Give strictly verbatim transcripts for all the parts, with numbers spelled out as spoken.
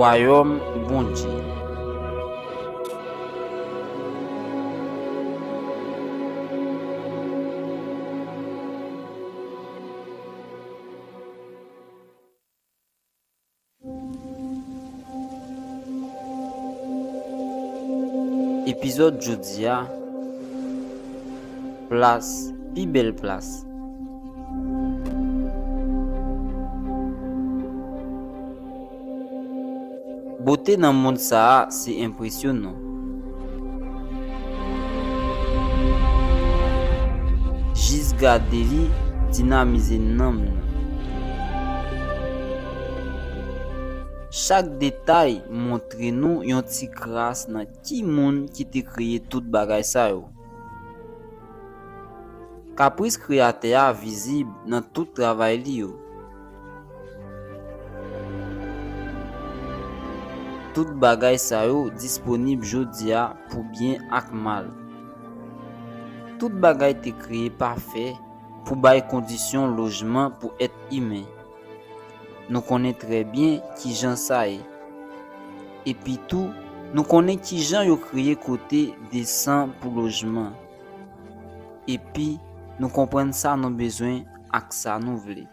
Wayòm Bondye. Epizòd jodi a, plas, pi bèl plas. Bote nan mond sa a se enpresyonan. Jis gade li dinamize nanm nou. Chak detay montre nou yon ti kras nan ki moun ki te kreye tout bagay sa yo. Kapris Kreyatè a vizib nan tout travay li yo. Tout bagay sa yo disponib jodi a pou byen ak mal. Tout bagay te kreye pafè pou bay kondisyon lojman pou èt imen. Nou konnen trè byen kijan sa ye. Epi tou, nou konnen kijan yo kreye kote desan pou lojman. Epi, nou konprann sa nou bezwen ak sa nou vle.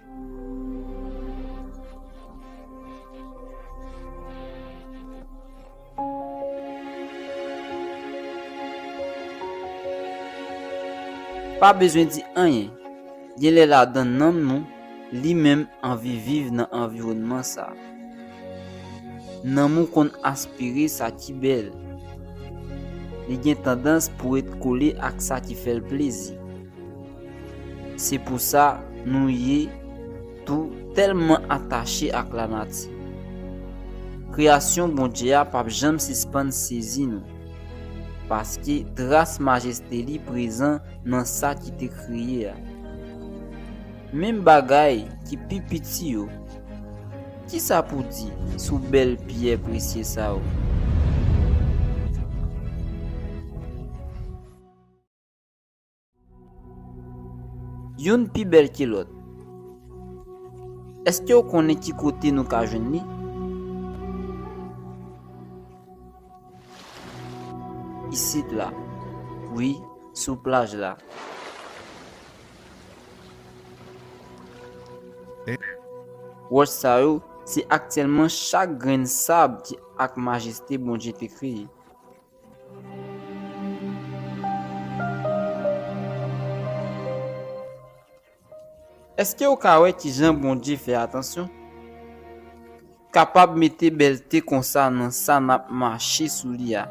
Pa bezwen di anyen. Genlè ladan nanm nou, li menm anvi viv nan anviwònman sa a. Nanm ou konn aspire sa ki bèl. Li gen tandans pou ret kole ak sa ki fè l plezi. Se pou sa nou ye tou tèlman atache ak lanati. Kreyasyon Bondye a p ap janm sispann sezi nou, paske tras majeste li prezan nan sa ki te kreye a. Menm bagay ki pi piti yo. Ki sa pou di sou bèl pyè presye sa yo? Youn pi bèl ke lòt. Èske w konnen ki kote nou ka jwenn li? Isit la. Wi, sou plaj la. Wòch sa yo, se aktyèlman chak grenn sab ki ak majeste Bondye te kreye. Èske w ka wè kijan Bondye fè atansyon? Kapab mete bèlte konsa nan sa n ap mache sou li a,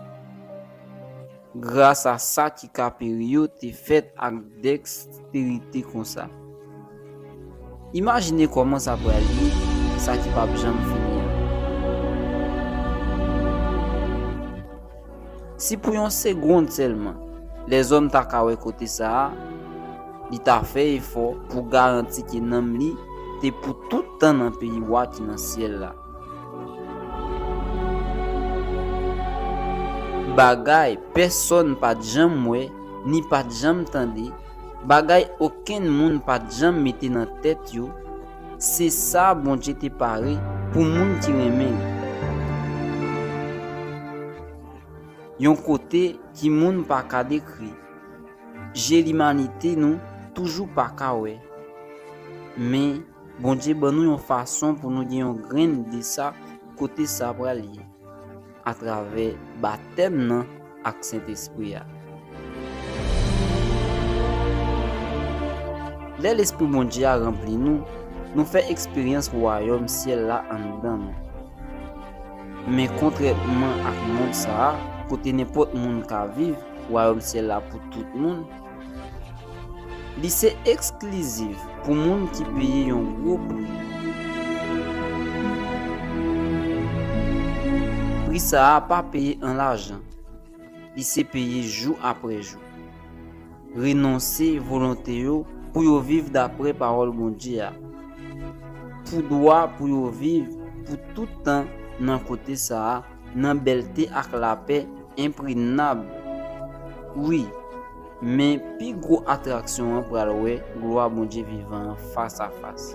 gras a sa ki ka peri yo te fèt ak deksterite konsa. Imajine kòman sa pral ye, sa ki p ap janm fini an. Si pou yon segonn sèlman lèzòm ta ka wè kote sa a, li ta fè efò pou garanti ke nanm li te pou tout tan nan peyi Wa ki nan syèl la. Bagay pèsonn pa t janm wè, ni pa t janm tande, bagay okenn moun pa t janm mete nan tèt yo, se sa Bondye te pare pou moun ki renmen l. Yon kote ki moun pa ka dekri, je limanite nou toujou pa ka wè. Men, Bondye ban nou yon fason pou nou gen yon grenn ide sa kote sa pral ye, atravè batèm nan ak Sentespri a. Lè Lespri Bondye a ranpli nou, nou fè eksperyans wayòm syèl la anndan nou. Men kontrèman ak mond sa a, kote nenpòt moun ka viv, wayòm syèl la pou tout moun, li se eksklizif pou moun ki peye yon gwo pri. Pri sa a pa peye an lajan. Li se peye jou apre jou. Renonse volonte yo pou yo viv dapre pawòl Bondye a. Pou dwa pou yo viv pou tout tan nan kote sa a, nan bèlte ak lapè enprenab. Wi, men pi gwo atraksyon an pral wè glwa Bondye vivan an fas a fas.